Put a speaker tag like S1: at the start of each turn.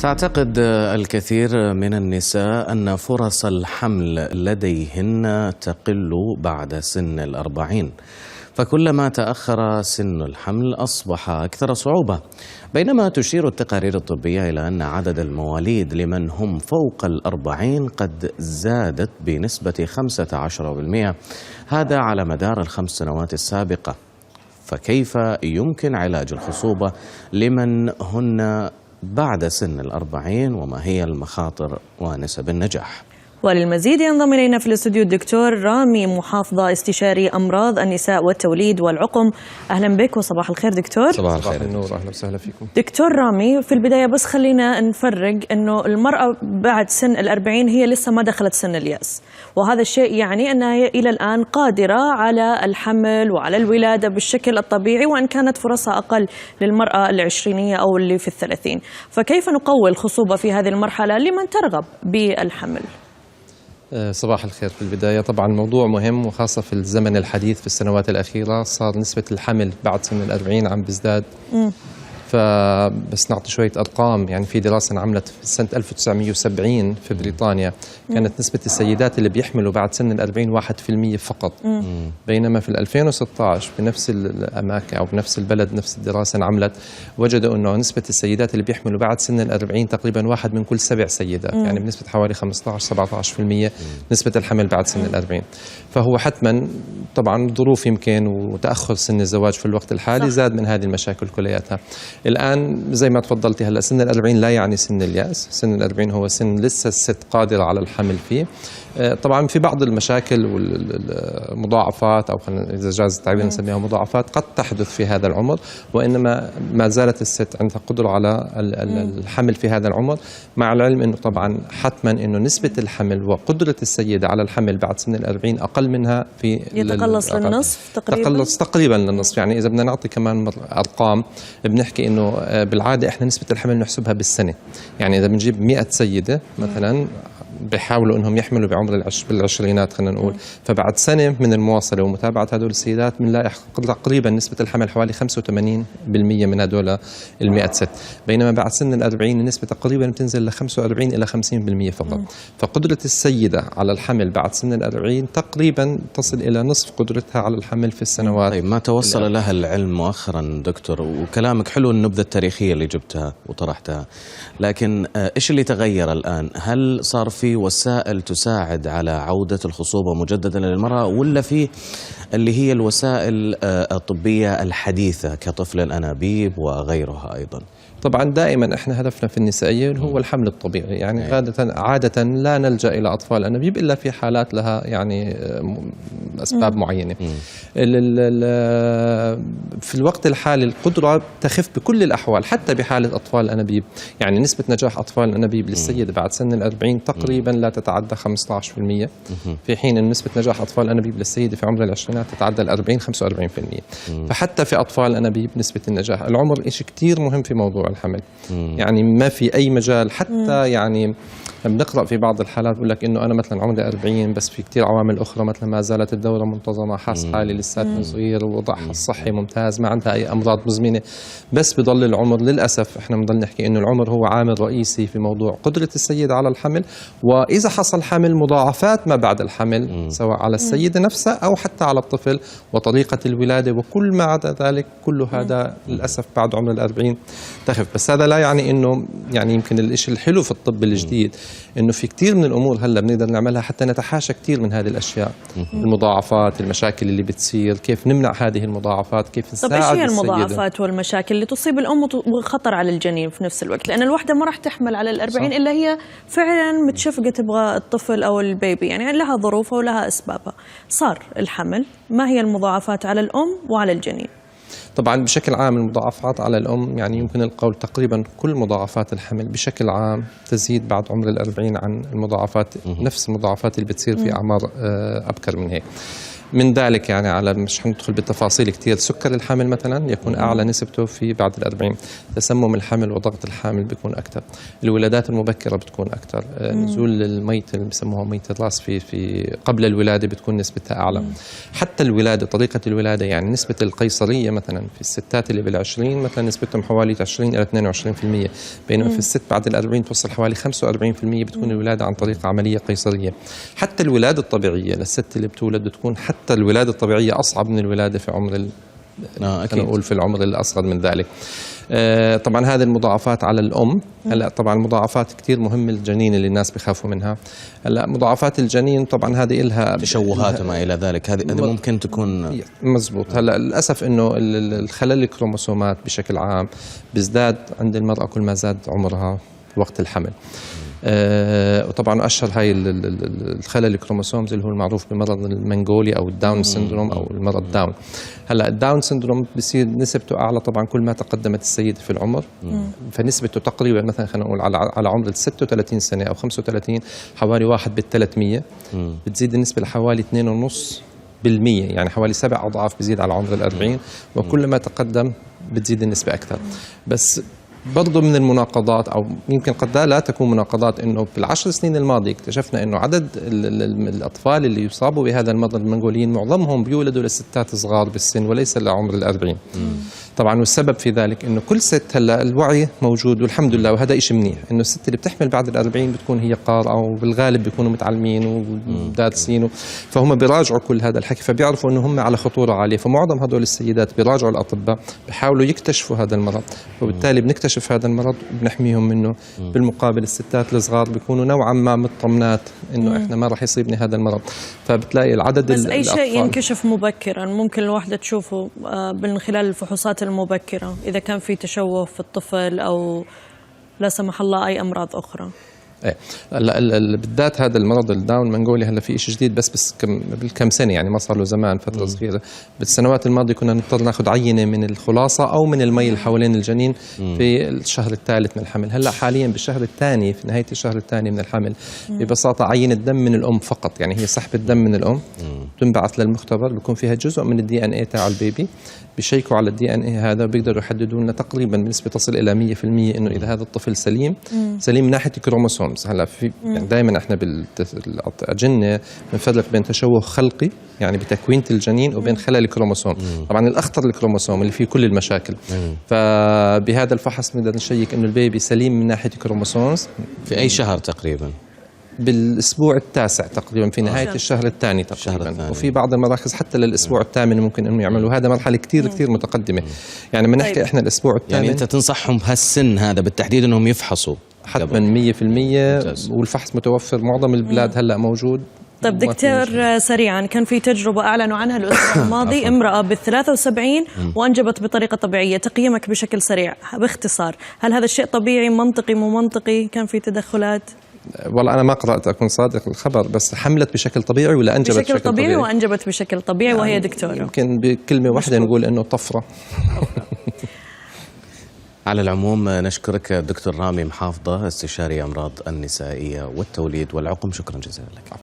S1: تعتقد الكثير من النساء أن فرص الحمل لديهن تقل بعد سن 40، فكلما تأخر سن الحمل أصبح أكثر صعوبة، بينما تشير التقارير الطبية إلى أن عدد المواليد لمن هم فوق 40 قد زادت بنسبة 15%، هذا على مدار ال5 سنوات السابقة. فكيف يمكن علاج الخصوبة لمن هن بعد سن 40، وما هي المخاطر ونسب النجاح؟
S2: وللمزيد ينضم إلينا في الاستوديو الدكتور رامي محافظة، استشاري أمراض النساء والتوليد والعقم. أهلا بك وصباح الخير دكتور.
S1: صباح الخير.
S3: صباح النور، أهلا وسهلا فيكم.
S2: دكتور رامي، في البداية بس خلينا نفرق أنه المرأة بعد سن 40 هي لسه ما دخلت سن اليأس، وهذا الشيء يعني أنها إلى الآن قادرة على الحمل وعلى الولادة بالشكل الطبيعي، وإن كانت فرصها أقل للمرأة العشرينية أو اللي في 30. فكيف نقوي الخصوبة في هذه المرحلة لمن ترغب بالحمل؟
S3: صباح الخير. في البداية طبعا الموضوع مهم، وخاصة في الزمن الحديث في السنوات الأخيرة صار نسبة الحمل بعد سن 40 عم بيزداد. فبس نعطي شوية أرقام، يعني في دراسة انعملت في سنة 1970 في بريطانيا كانت نسبة السيدات اللي بيحملوا بعد سن 40 1% فقط، بينما في 2016 بنفس الأماكن أو بنفس البلد نفس الدراسة انعملت، وجدوا أنه نسبة السيدات اللي بيحملوا بعد سن 40 تقريبا 1 من كل 7 سيدات، يعني بنسبة حوالي 15-17% نسبة الحمل بعد سن 40. فهو حتما طبعا ظروف يمكن وتأخر سن الزواج في الوقت الحالي صح. زاد من هذه المشاكل كلياتها. الآن زي ما تفضلتي هلا سن 40 لا يعني سن اليأس، سن 40 هو سن لسه الست قادرة على الحمل فيه. طبعا في بعض المشاكل والمضاعفات، أو إذا جاز التعبير نسميها مضاعفات، قد تحدث في هذا العمر، وإنما ما زالت الست عندها قدرة على الحمل في هذا العمر، مع العلم أنه طبعا حتما أنه نسبة الحمل وقدرة السيدة على الحمل بعد سن 40 أقل منها في
S2: يتقلص للنصف تقريبا،
S3: تقلص تقريبا للنصف. يعني إذا بدنا نعطي كمان أرقام بنحكي أنه بالعادة إحنا نسبة الحمل نحسبها بالسنة، يعني إذا بنجيب 100 سيدة مثلا بيحاولوا انهم يحملوا بعمر بالعشرينات خلينا نقول، فبعد سنة من المواصلة ومتابعة هدول السيدات بنلاقي تقريبا نسبه الحمل حوالي 85% من هدول ال 100 ست، بينما بعد سن 40 النسبة تقريبا بتنزل ل 45 الى 50% فقط. فقدره السيدة على الحمل بعد سن 40 تقريبا تصل الى نصف قدرتها على الحمل في السنوات.
S1: طيب، ما توصل لها العلم مؤخرا دكتور، وكلامك حلو النبذه التاريخية اللي جبتها وطرحتها، لكن ايش اللي تغير الان؟ هل صار في وسائل تساعد على عودة الخصوبة مجددا للمرأة، ولا في اللي هي الوسائل الطبية الحديثة كطفل الأنابيب وغيرها أيضا؟
S3: طبعا دائما احنا هدفنا في النسائية هو الحمل الطبيعي، يعني عادة لا نلجأ الى اطفال الانابيب الا في حالات لها يعني اسباب معينة. في الوقت الحالي القدرة تخف بكل الاحوال، حتى بحالة اطفال الانابيب، يعني نسبة نجاح اطفال الانابيب للسيدة بعد سن 40 تقريبا لا تتعدى 15%، في حين ان نسبة نجاح اطفال الانابيب للسيدة في عمر العشرينات تتعدى 40-45%. فحتى في اطفال الانابيب نسبة النجاح، العمر شيء كثير مهم في موضوع الحمل، يعني ما في اي مجال حتى يعني بنقرا في بعض الحالات بقول لك انه انا مثلا عمري 40 بس في كثير عوامل اخرى، مثلا ما زالت الدورة منتظمة، حاس حالي لساتني صغير، ووضعها الصحي ممتاز، ما عندها اي امراض مزمنة، بس بضل العمر للاسف احنا بنضل نحكي انه العمر هو عامل رئيسي في موضوع قدره السيدة على الحمل، واذا حصل حمل مضاعفات ما بعد الحمل سواء على السيدة نفسها او حتى على الطفل وطريقه الولادة وكل ما عدا ذلك، كل هذا للاسف بعد عمر 40 تخف. بس هذا لا يعني انه يعني يمكن الشيء الحلو في الطب الجديد انه في كثير من الامور هلا بنقدر نعملها حتى نتحاشى كثير من هذه الاشياء، المضاعفات، المشاكل اللي بتصير، كيف نمنع هذه المضاعفات، كيف نساعد.
S2: طب ايش هي المضاعفات والمشاكل اللي تصيب الام وخطر على الجنين في نفس الوقت؟ لان الوحدة ما راح تحمل على 40 الا هي فعلا متشفقه تبغى الطفل او البيبي، يعني لها ظروفها ولها اسبابها. صار الحمل، ما هي المضاعفات على الام وعلى الجنين؟
S3: طبعا بشكل عام المضاعفات على الأم، يعني يمكن القول تقريبا كل مضاعفات الحمل بشكل عام تزيد بعد عمر 40 عن المضاعفات، نفس المضاعفات اللي بتصير في أعمار أبكر من هيك. من ذلك يعني على مش حندخل بالتفاصيل كثير، سكر الحمل مثلا يكون اعلى نسبته في بعد ال40، تسمم الحمل وضغط الحامل بيكون اكثر، الولادات المبكرة بتكون اكثر، نزول الميت اللي بسموها ميت الراس في قبل الولادة بتكون نسبتها اعلى. حتى الولادة، طريقه الولادة، يعني نسبه القيصريه مثلا في الستات اللي بال20 مثلا نسبتهم حوالي 20 الى 22%، بينما في الست بعد ال40 توصل حوالي 45% بتكون الولادة عن طريق عملية قيصرية. حتى الولادة الطبيعية للست اللي بتولد بتكون حتى الولادة الطبيعية اصعب من الولادة في عمر
S1: أكيد.
S3: نقول في العمر الاصغر من ذلك. طبعا هذه المضاعفات على الام. هلا طبعا المضاعفات كثير مهمة الجنين اللي الناس بخافوا منها. هلا مضاعفات الجنين طبعا هذه إلها
S1: تشوهات وما الى ذلك، هذه ممكن تكون
S3: مزبوط. هلا للاسف انه الخلل الكروموسومات بشكل عام بيزداد عند المراة كل ما زاد عمرها وقت الحمل. وطبعا اشهر هاي الخلل ال chromosomes اللي هو المعروف بمرض المنغولي او ال Down syndrome او المرض داون. هلا ال Down syndrome بصير نسبته اعلى طبعا كل ما تقدمت السيدة في العمر، فنسبته تقريبا مثلا خلينا نقول على عمر ال 36 سنة او 35 حوالي 1 بال 300، بتزيد النسبة لحوالي 2.5%، يعني حوالي 7 اضعاف بزيد على عمر ال40، وكل ما تقدم بتزيد النسبة اكثر. بس برضه من المناقضات، او يمكن قد لا تكون مناقضات، انه بالعشر سنين الماضية اكتشفنا انه عدد الاطفال اللي يصابوا بهذا المرض المنغوليين معظمهم بيولدوا لستات صغار بالسن وليس لعمر ال40. طبعا والسبب في ذلك انه كل ست هلا الوعي موجود والحمد لله، وهذا شيء منيح، انه الست اللي بتحمل بعد ال40 بتكون هي قارئه، وبالغالب بيكونوا متعلمين ودارسين، فهم بيراجعوا كل هذا الحكي، فبيعرفوا انه هم على خطورة عالية. فمعظم هدول السيدات بيراجعوا الاطباء، بيحاولوا يكتشفوا هذا المرض، وبالتالي بنكتشف هذا المرض وبنحميهم منه. بالمقابل الستات الصغار بيكونوا نوعا ما مطمنات انه احنا ما راح يصيبني هذا المرض، فبتلاقي العدد
S2: بس اي شيء ينكشف مبكرا ممكن الواحدة تشوفه من خلال الفحوصات المبكرة، إذا كان في تشوه في الطفل أو لا سمح الله أي أمراض أخرى.
S3: ايه هلا بالذات هذا المرض الداون منغولي هلا في شيء جديد بس بالكم سنة، يعني ما صار له زمان، فترة صغيرة. بالسنوات الماضية كنا نضطر ناخذ عينه من الخلاصة او من المي اللي حوالين الجنين في الشهر الثالث من الحمل. هلا حاليا بالشهر الثاني، في نهاية الشهر الثاني من الحمل، ببساطة عينه دم من الام فقط، يعني هي سحبه دم من الام تنبعث للمختبر، بيكون فيها جزء من ال DNA تاع ال baby، بيشيكوا على ال DNA هذا وبيقدروا يحددوا لنا تقريبا بنسبة تصل الى 100% انه اذا هذا الطفل سليم، سليم من ناحية ال chromosomes. هلا في يعني دائما احنا بالاجنه بنفرق بين تشوه خلقي يعني بتكوينه الجنين وبين خلل الكروموسوم. طبعا الاخطر الكروموسوم اللي فيه كل المشاكل. فبهذا الفحص بنقدر نشيك انه ال baby سليم من ناحية ال chromosomes.
S1: في اي شهر تقريبا؟
S3: بالاسبوع التاسع تقريبا، في نهاية الشهر الثاني تقريبا. وفي بعض المراكز حتى للاسبوع الثامن ممكن انه يعملوا. هذا مرحلة كثير كثير متقدمة، يعني بنحكي طيب. احنا الاسبوع الثامن،
S1: يعني انت تنصحهم بهالسن هذا بالتحديد انهم يفحصوا
S3: حتما 100%، والفحص متوفر معظم البلاد هلا موجود.
S2: طيب دكتور سريعا، كان في تجربة أعلنوا عنها الأسبوع الماضي، امرأة بال73 وأنجبت بطريقة طبيعية، تقييمك بشكل سريع باختصار، هل هذا الشيء طبيعي، منطقي، مو منطقي؟ كان في تدخلات؟
S3: والله أنا ما قرأت أكون صادق الخبر، بس حملت بشكل طبيعي ولا أنجبت
S2: بشكل طبيعي؟ وأنجبت بشكل طبيعي يعني، وهي دكتورة.
S3: يمكن بكلمة واحدة نقول إنه طفرة.
S1: على العموم نشكرك دكتور رامي محافظة، استشاري أمراض النسائية والتوليد والعقم، شكرا جزيلا لك.